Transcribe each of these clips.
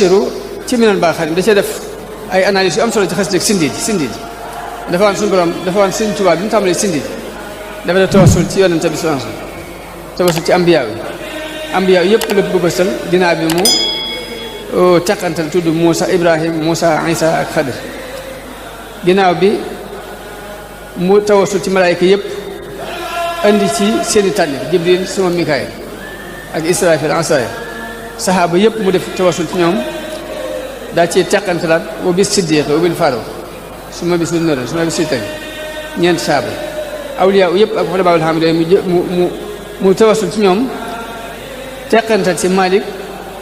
Basiru ci Minanul Baaxil da cee def ay analyse yu am solo ci xasida Sindiidi dafa waan suñu borom dafa waan Sëriñ Tuubaa bi mu tàmbalee Sindiidi dafa def tawassul ci yonente bi sallallahu alayhi wasallam tawassul ci ambiyaa yi yëpp la bëbëstal ginnaaw bi mu caqantal tudd Muusa Ibrahim Muusa Isa ak Xadir ginnaaw bi mu tawassul ci malaayka yëpp andi ci seeni tànn Jibril suma Mikaayil ak Israfil Asraayil saxaaba yëpp mu def tawassul ci ñoom daa ci caqantalaat wa bis siddiq wa bil faaruq suma bis nur suma bis sittani ñeent saxaaba awliyaa yëpp ak xulafaa'ul haamidiin mu tawassul ci ñoom teqantal ci Malik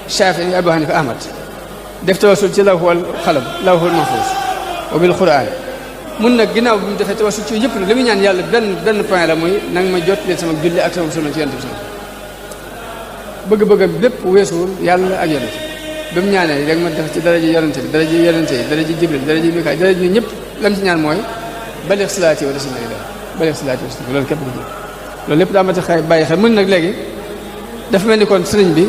Shaafi'i Abu Hanifa Ahmad def tawassul ci lawhul qalam lawhul mahfuus wa bil Qur'aan mun nag ginnaaw bi mu defee tawassul ci yëpp nag li muy ñaan yàlla benn point la mooy nanga ma jot leen sama julli ak sama sunna ci yonent bi sama bëgg-bëggam bépp weesuwul yàlla ak yonent bi mu ñaanee rek ma def ci daraja yonent bi daraja yonent yi daraja Jibril daraja Mikaayil daraja ñun ñëpp lam ci ñaan mooy balix salaati wa tasliimi balix salaati wa tasliimi loolu képp du ji loolu lépp daa ma tax bàyyi xel mun nag léegi dafa mel ni kon sëriñ bi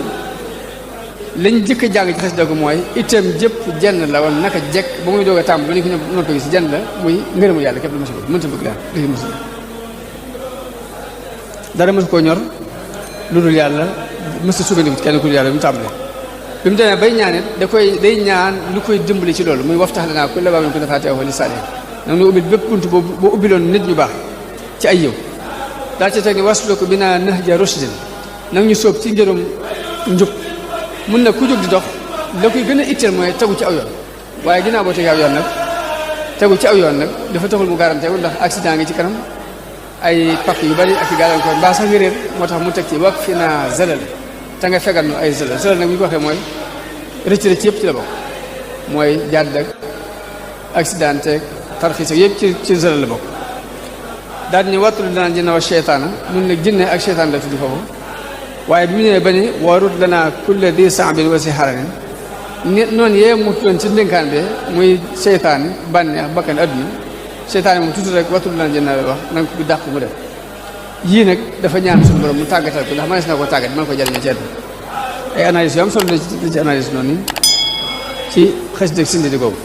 lañ jëkk jàng ci xasida ko mooy itam jëpp jenn la woon naka jekk ba muy doog a tàmm ba ñu ko noppee gis jenn la muy ngërëmu yàlla képp lu ma si bëgg mënta bëgg daal dëgg mos dara mosu koo ñor lu dul yàlla mos a sukkandiku ci kenn ku dul yàlla bi mu tàmbalee bi mu demee bay ñaan it day ñaan lu koy dimbali ci loolu muy waftax lanaa kulla baabin kunta faatihahu lis-saalihiin nag nu ubbil bépp bunt boo ubbiloon nit ñu baax ci ay yiw daal ci teg ni wasluk binaa nahja rushdin nag ñu sóob ci njërum njub mun na ku jóg di dox la koy gën a itteel mooy tegu ci aw yoon waaye ginnaaw boo tegee aw yoon nag tegu ci aw yoon nag dafa taxul mu garanté wu ndax accident ngi ci kanam ay pakk yu bari ak i gàllankoor mbaa sax nga réer moo tax mu teg ci wak fi naa zalal te nga fegal nu ay zalal nag bu ñu ko waxee mooy rëcc rëcc yëpp ci la bokk mooy jàdd ak accident ak tarxiis ak yëpp ci zalal la bokk daal ñu wattul danaa jinne wa seytaana mun nag jinne ak seytaan la tudd foofu waaye bi mu ñëwee ba ni warut lanaa kulla di sa'bin wa siharanin noonu yee mu tuddoon ci ndénkaan bi muy seytaane bànneex bakkan adduna seytaane moom tuuti rek wattul lanaa jinne wax na nga ko dàq mu def yii nag dafa ñaan suñu borom mu tàggatal ko ndax mënees na ko tàggat mën ko jëriñoo ci àdduna ay analyse yu am solo la ci analyse noonu ci xasida Sindiidi googu